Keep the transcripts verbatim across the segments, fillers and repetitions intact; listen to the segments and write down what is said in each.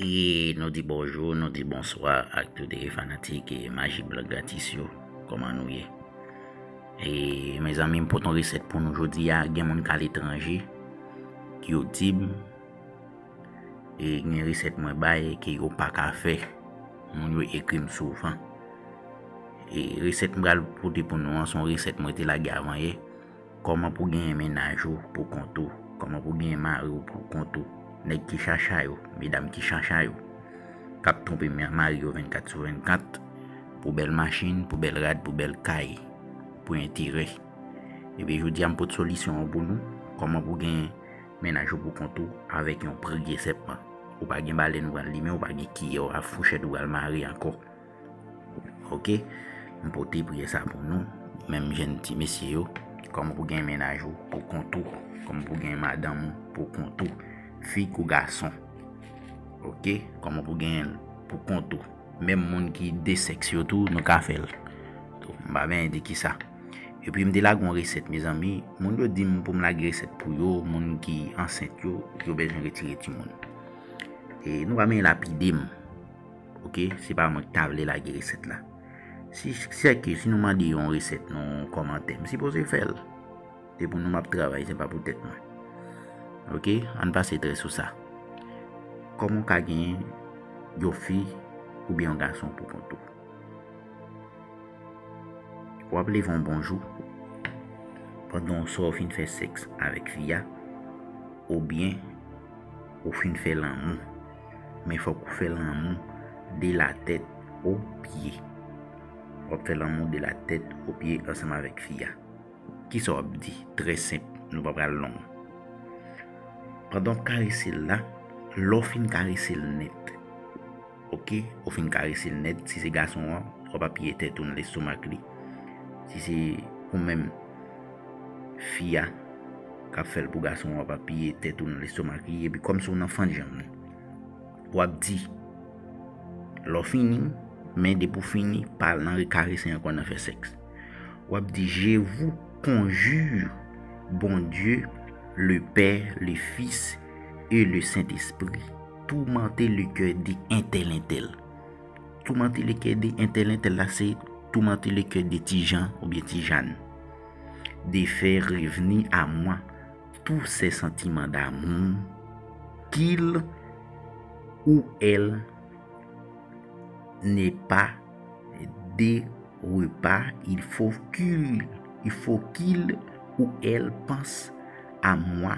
E nou di bonjou, nou di bonswa ak tout fanatik Maji Blan Gratis yo. Kòman nou ye? E mezanmi, m pote yon resèt pou nou jodi a. Gen moun k aletranje, yo di m, e gen resèt mwen bay ke yo pa ka fè. Moun yo ekri m souvan. E resèt m pral pote pou nou an, se yon resèt mwen te lage avan yè. Kòman pou genyen mennaj ou pou kont ou? Kòman pou genyen mari w pou kont ou? Nèg ki chacha yo, medam ki chacha yo, k ap twonpe mari yo vennkat sou vennkat, pou bèl machin, pou bèl rad, pou bèl kay, pou enterè. Ebyen, jodi a, m pote solisyon an pou nou. Kòman pou genyen mennaj ou pou kont ou avèk yon prik sèpman? Ou pa gen balèn ou pral limen, ou pa gen kiyè ak fouchèt ou pral mare ankò. Oke? M pote priyè sa pou nou, menm jèn ti mesye yo. Kòman pou gen mennaj ou pou kont ou? Kòman pou gen madanm ou pou kont ou? Fi kou gason. Oke? Kòman pou gen pou kont ou? Menm moun ki de sèks yo tou, nou ka fè l. Tou, m pa benyen di kisa. Epi m te lage yon resèt, mezanmi. Moun yo di m pou m lage resèt pou yo, moun ki ansent yo, yo bezwen retire timoun. E nou pa menm lapide m. Oke, se pa mwen ki ta vle lage resèt la. Si, sèke si nou mande yon resèt nan yon kòmantè, m sipoze fè l. Se pou nou m ap travay, se pa pou tèt mwen. Oke, ann pase trè sou sa. Kòman w ka gen yon fi oubyen yon gason pou kont ou? W ap leve yon bon jou, pandan w swa w fin fè sèks avèk fi a, oubyen ou fin fè lanmou. Men fòk ou fè lanmou de la tèt o pye. W ap fè lanmou de la tèt o pye ansanm avèk fi a. Kisa w ap di? Trè senp, nou pa pral long. Pandan w ap karese l la, lè w fin karese l nèt, oke, ou fin karese l nèt, si se gason an, w ap apiye tèt ou nan lestomak li. Si se ou menm, fi a, k ap fè l pou gason an, w ap apiye tèt ou nan lestomak li, epi kòmsi w nan fannjanm li. W ap di, lè w fini, men depi w fini, pa al nan rekarese ankò nan fè sèks. W ap di, Je vous conjure, bon Dieu, le Père, le Fils et le Saint-Esprit, tourmentez le cœur de entèl entèl. Tourmentez le cœur de entèl entèl la, se tourmentez le cœur de Ti Jan oubyen Ti Jàn. De faire revenir à moi tous ces sentiments d'amour qu'il ou elle n'ait pas de repas, il faut qu'il, il faut qu'il ou elle pense à moi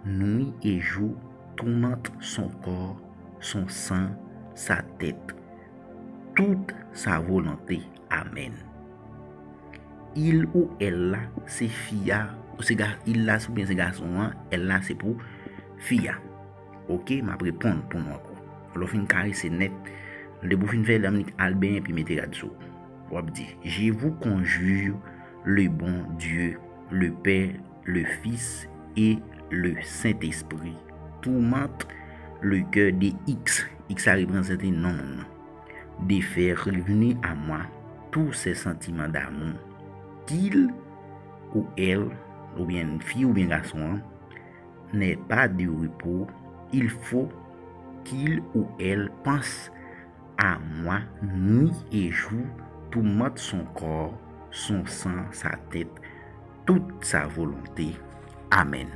nuit et jour, tourmente son corps, son sang, sa tête, toute sa volonté. Amen. Il ou elle la, se fi a, ou se ga, il la, oubyen se gason an, elle la, se pou fi a. Oke, m ap reponn pou nou ankò. Lè w fin karese nèt, depi w fin fè lanmou, al benyen epi mete rad sou ou. W ap di, Je vous conjure le bon Dieu, le Père, le Fils et le Saint-Esprit, tourmente le cœur de X, X a reprezante non moun nan, de faire revenir à moi tous ces sentiments d'amour qu'il ou elle, oubyen fi oubyen gason an, n'ait pas de repos, il faut qu'il ou elle pense à moi nuit et jour, tourmente son corps, son sang, sa tête, toute sa volonté. Amen.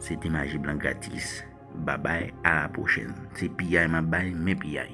Se te Maji Blan Gratis. Babay, a la pwochèn. Se piyay m ap bay, men piyay.